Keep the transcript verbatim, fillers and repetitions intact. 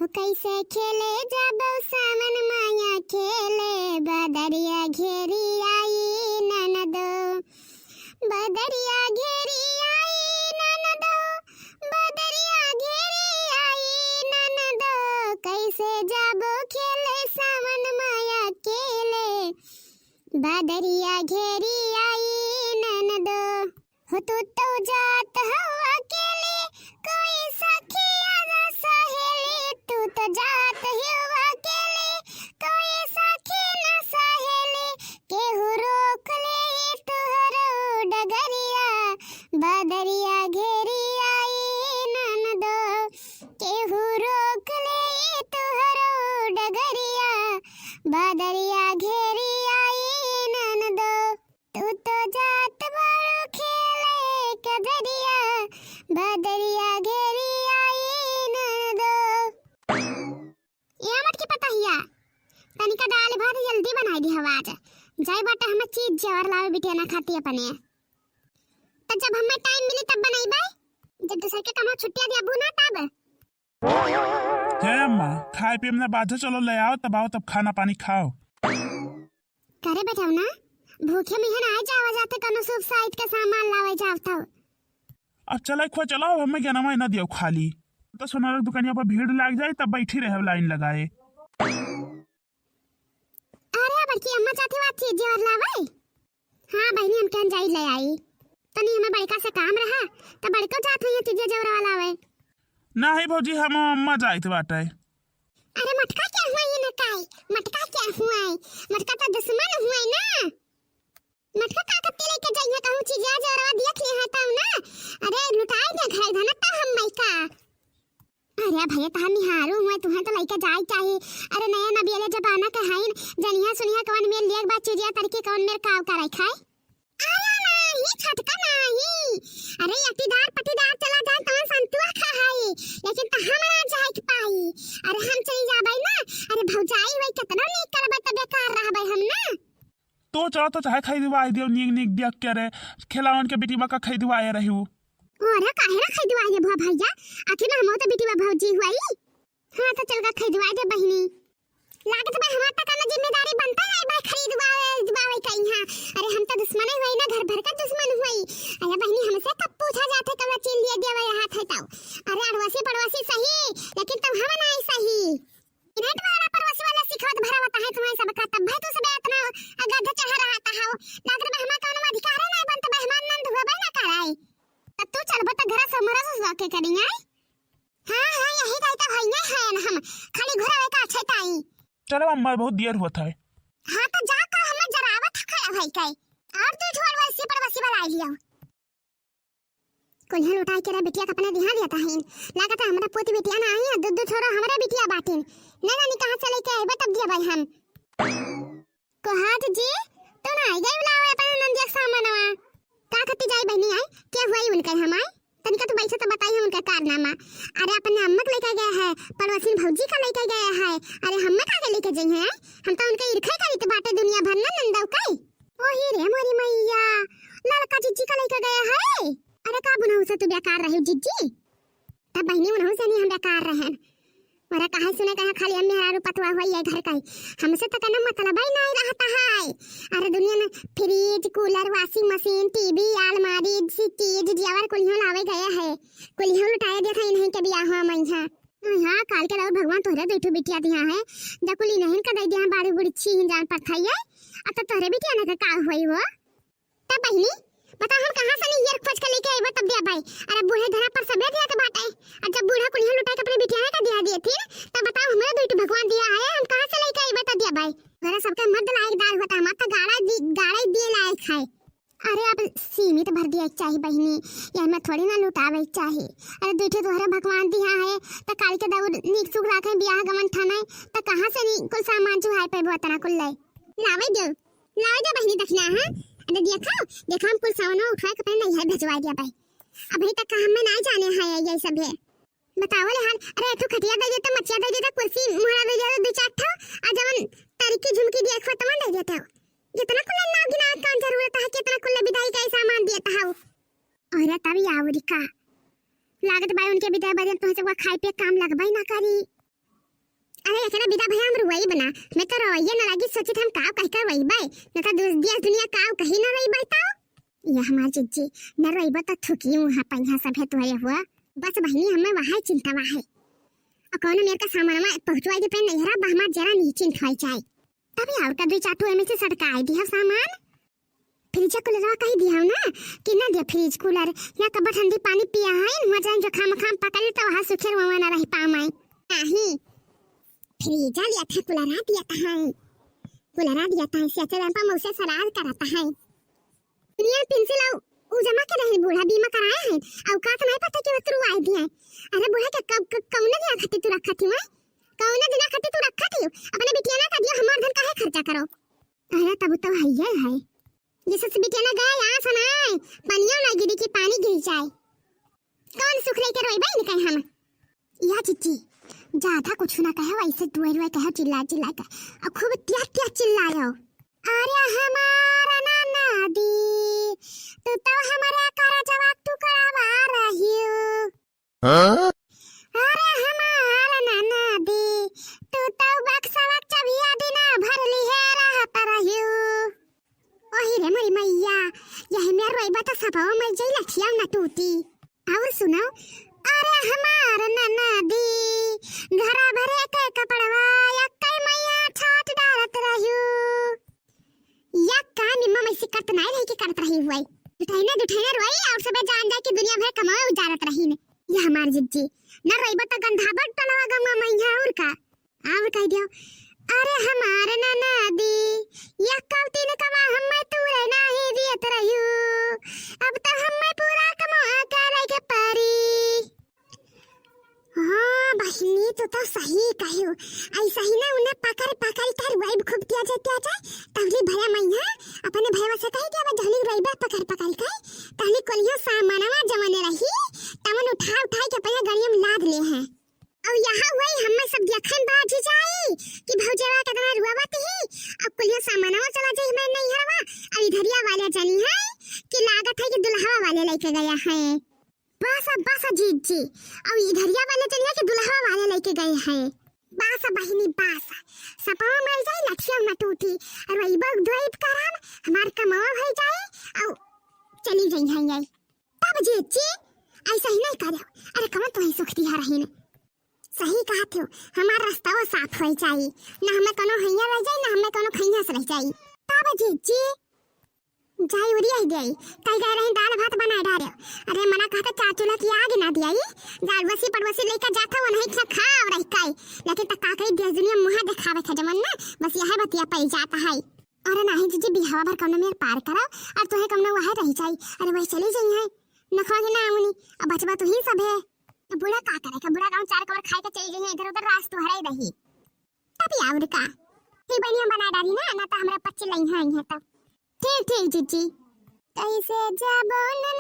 कैसे खेले जाबो सावन माया खेले, बदरिया घेरी आई ननदो। बदरिया घेरी आई ननदो, बदरिया घेरी आई ननदो, कैसे जाबो खेले सावन माया खेले, बदरिया घेरी आई ननदो। हो तू तो जात हो अकेले, कोई सखिया ना सहेली, तू तो जात हो अकेले, कोई सखी ना सहेली, केहू रोक ले तुहरो डगरिया, बदरिया घेरी आई ननदो, केहू रोक ले तुहरो डगरिया, बदरिया घेरी आई ननदो। तू तो जात बाड़ू खेले कदरिया, बदरिया घेरी आई ननदो। या मटकी पतहिया, तनिका दाल भात जल्दी बनाई दिहव आज। जाई बाटे हमें चीज जेवर लावे बिटिया ना खाती अपने। त जब हमें टाइम मिली तब बनइबे, जब दूसर के कमवा छुट्टिया देबू ना तब। हे अम्मा, खाए पिए में ना बाझो, चलो ले आओ, तब आओ, तब खाना पानी खाओ। करे बेटौना, भूखे में ना आए जावा जाते, कौनो सूप साइत के सामान लावे जाव तो। अब चले खो चलो, अब हमें गेनवा ना दियो खाली। तो सोनार दुकानिया पर भीड़ लाग जाए, तब बैठी रहे लाइन लगाए। अरे बड़की अम्मा चाहती बात चीज जेवर लावे। हाँ बहिनी, हम कहन जाई ले आई। तनी हमें बड़का से काम रहा, त बड़को जात हुई तीजे जौरवा लावे। नाही भौजी, हम अम्मा जाइत बाटे। अरे मटका क्या हुआ ये न काई? मटका क्या हुआ है? मटका तो दुश्मन हुआ है ना। मटका का कत्ती लेके जाइए कहूँ चीजा जौरवा दिया खिए है तब ना। अरे लुटाई दे घर धन त हम मई का। अरे भैया, तहार निहारू हुआ, तुहें तो लइका जाए चाही। अरे नया नबियले जमाना के हईन, जनिहा सुनिहा कौन मेर लियक बा चुरिया तरकी कौन मेर काव करे खाए। आला नाही, छटका नाही। अरे अटीदार पटीदार चला जाए तवन संतुआ खा हई, लेकिन त हम ना जाए के पाई। अरे हम चली जाबे ना, अरे भौजाई होई केतनो नीक करबे त बेकार रहबे हम ना। तो चलो तो चाहे खरीदवाई दियो, नीक नीक दिया के रे, खेलावन के बेटी बा का खरीदवाए रही हूँ। अरे काहे ना खरीदवाए दे भुआ भैया, आखिर में हमहू तो बेटी बा भौजी हुई। हाँ तो चल का खरीदवाए दे बहिनी। लागत बा हमार तक ना जिम्मेदारी बनता है भाई खरीदवाए, दिवावे कहीं हाँ। अरे हम तो दुश्मन ही हुई ना, घर भर का दुश्मन हुई। अरे बहिनी हमसे कब पूछा जाते कब चीन लिए दिया वही हाथ है ताऊ। अरे अड़वासी पड़वासी सही, लेकिन तब हम नहीं सही। इन्हें तुम्हारा पड़ोसी वाला सिखावत भरा होता है तुम्हारे सबका, तब भाई तू सब इतना अगध चढ़ा रहा था हो। लागत बा हमार कौनो अधिकार है ना, बन तो बा हमार नंद हुआ बा ना कराई। तब तू चलबो तो घरा से मरा से जाके करेंगे। हाँ, हाँ, यही दाई तो हइये हैं हम, खाली घुरावे का अच्छे ताई। चलो अम्मा, बहुत देर होत है। हाँ, तो जा का हमें जरावत खड़ा भई के। और तू झोल वैसी पड़वासी वाला आई लियो। कुल्हन उठाई के रे बिटिया के अपने दिहा दिया ताहिन। लागत है हमरा पोती बिटिया ना आई है, दू दू छोरो हमरे बिटिया बाटिन। ना जानी कहाँ से लेके आइबे तब दिया भाई हम। कोहाज जी, तो ना आई गई बुलावे अपने नंदिया के सामनवा। का खती जाई बहिनी आई? क्या हुआ ही उनके हम आई? तनिका तो बैठे तो बताई हम उनका कारनामा। अरे अपने अम्मा के लेके गए है, पड़ोसिन भौजी का लेके गए है। अरे हमें का के लेके जाई हैं? हम तो उनके ईर्खे करी तो बाटे दुनिया भर ना नंदव कई। ओही रे मोरी मैया, लड़का जीजी का लेके गए है। अरे का बुनहु से तू बेकार रहे जीजी? तब बहिनी उनहु से नहीं हम बेकार रहन। अरे काहे सुने कहे खाली हम मेहरारू पतवा हुआ ये घर का ही। हमसे तो कनो मतलब ही नहीं रहता है। अरे दुनिया में फ्रिज, कूलर, वॉशिंग मशीन, टीवी, अलमारी, सी चीज, जेवर कुलियों लावे गए है। कुलियों लुटाए दिया था इन्हीं के बियाह हुआ मैं यहाँ। हाँ, काल के लाओ भगवान तोहरे दो ठो बिटिया दिया है। जा कुली नहीं का दे दिया बारू बुढ़ी छी जान पर था ये। अब तो तोहरे बिटिया ना का हुई वो। तब बहिनी, बता हम कहाँ से नहीं ईयर खोज के लेके आइबा तब दिया भाई। अरे बूढ़े धरा पर सबे दिया तो बाटे। और जब बूढ़ा कुलिया लुटाए के अपने बिटिया का दिया दिए थी, तब बताओ हमरे दुई ठो भगवान दिया है, हम कहाँ से लेके आइबा तब दिया भाई। घरे सबके मर्द लायक दार होता, हमार तो गाड़ा दी, गाड़ा ही दिए लायक है। अरे अब सीमित भर दिया चाही बहिनी, ये हमें थोड़ी ना लुटावे चाही। अरे दुई ठो तोहरे भगवान दिया है, तो काल के दौर नीक सुख राखे, बियाह गमन ठाने, तो कहाँ से नहीं कुल सामान जुहाए पे इतना कुल ले। लावे दो। लाओ जा बहिनी दखिना, हाँ? अरे देखा, देखा हम कुल सामानवा उठा के अपने नैहर भेजवा दिया भाई। अभी तक का हमें ना जाने है ये सब है। बताओ ले हाल, अरे तू खटिया दे देता, मचिया दे देता, कुर्सी मुहरा दे देता, दो चार ठो, आ जवन तारीख की झुमकी दिया खो तमन दे देता। जितना कुल ना गिना कान जरूरत है, कितना कुल विदाई का सामान दिया था। अरे तब यावरी का लागत भाई उनके विदाई बदन तुमसे वो खाए पे काम लगबाई ना करी। अरे एकरा बिदा भैया हम रोइब ना, मैं तो रोइए ना लगी, सोचित हम काव कहि के रोइबै, न तो दूस दिया दुनिया काव कही ना रोइबै तो। ये हमार जिज्जी, न रोइबो तो थुकी मुँह पहिया सब है तोहरे हुआ। बस बहिनी हमें वहाई चिंता वहाई। और कौनो मेर का सामान में पहुँचवाई दे पे नैहरा बा हमार जरा निश्चिंत होई जाए। तभी और का दो चार ठो एमे से सटकाई दिया सामान। फ्रिज कूलरवा कहि दिया ना कि ना दिया फ्रिज कूलर, या कब ठंडी पानी पिया है, हुआ जाए जो खाम खाम पकड़ तो वहाँ सुखेर वहाँ ना रह पाए। नहीं, फ्रिज लिया था, कूलरा दिया था है, कूलरा दिया था है, सियाचे दान पर मौसे सलाद कराता है। दुनिया पेंसिल आउ उ जमा के रहे बूढ़ा बीमा कराए हैं, औकात नहीं पता कि वतरू आए दिए। अरे बूढ़ा के कब, कब, कौन दिना खातिर तू रखा थी, हैं? कौन दिना खातिर तू रखा थी? अपने बिटिया ना का दियो, हमार धन काहे खर्चा करो? अरे तब तो हइये है। जैसे से बिटिया ना गए, यहाँ से ना आए, पनिया ना गिरी कि पानी गिर जाए। कौन सुख लेके रोई बहन कहे हम? या जिज्जी, ज्यादा कुछ ना कहे, वैसे दुए रुए कहे चिल्ला चिल्ला के, और खूब त्या त्या चिल्लायो। अरे हमार ननदी, तू तो हमारे करजवा टुकड़ावा रहियो। हाँ? अरे हमार ननदी, तू तो बक्सवा चबिया दिना भर लिहे रहत रहियो। ओही रे मोरी मैया, यही में रोइबा तो सपवा मर जाई, लठिया न टूटी। और सुनो, अरे हमार ननदी, घरा भरे के कपड़वा, यक्कई मैया ठाट डारत रहियो। या काम इम्मा मैं से करत नाय रही कि करत रही हुई। जुठाई ना जुठाई ना रोई और सबे जान जाए कि दुनिया भर कमाए उजारत रही ने। ये हमार जिज्जी, ना रोइबा तो गंधाबा टोलवा गमा मैया और का। और कह दियो, अरे हमार ननदी, या कब तीन कमा हमें तूरे नाही दियत रहियो। अब तो हमें पूरा कमा करे के परी। हाँ बहिनी, तू तो सही कहियो। ऐसा ही ना उन्हें पकड़ पकड़ कर वही खूब किया जाए, किया जाए। तहली भैया मैया अपने भैया से कही कि अब जहली रही पकड़ पकड़ के, तहली कोलियो सामानवा जमने रही, तमन उठा उठा के अपने गाड़िया में लाद ले हैं। और यहाँ वही हमें सब देखन बाजी जाई कि भौजवा कितना रुआवत ही। अब कुलियो सामानवा चला जाई हमें नैहरवा, और इधरिया वाले जानी है कि लागत है कि दुल्हवा वाले लेके गया है। बस, बस जिज्जी, और इधरिया वाले जानी है कि दुल्हवा वाले लेके गए हैं। बस बहिनी बस, सपवा मर जाई लठिया न टूटी, और वही बग द्वैत कराम हमार कमावा भई जाई, और चली जाई है यही। तब जिज्जी, ऐसा ही नहीं करे। अरे कमन तो ही सुख दिया रही ने। सही कहत हो, हमार रस्ता वो साफ हो जाई, ना हमें कोनो हैया रह जाई, ना हमें कोनो खैया से रह जाई। तब जिज्जी, जाई उड़ी आई गई, कई गए रही दाल भात बनाए डारे। अरे मना कहते चाचू ला की आग ना दियाई, गाड़वसी पड़वसी लेकर जाता वो नहीं खा खा और रह काई। लेकिन तक का कई देश दुनिया मुँह दिखावे था जमन ना, बस यह बतिया पाई जाता है। अरे नाही जिज्जी, बिहावा भर कौनो मेर पार करो, और तोहे कौनो वह रह जाई, अरे वही चली जाई है, नखवा के ना आवनी, अब बचबा तू ही सब है। तो बूढ़ा का करे, का बूढ़ा गाँव चार कवर खाए के चली जाई है, इधर उधर रास तो हरे रही। तब और का, ही बनिया बना डाली ना, ना तो हमरा पच्ची लई है, है तो। ठीक, ठीक जिज्जी। कैसे जाबो न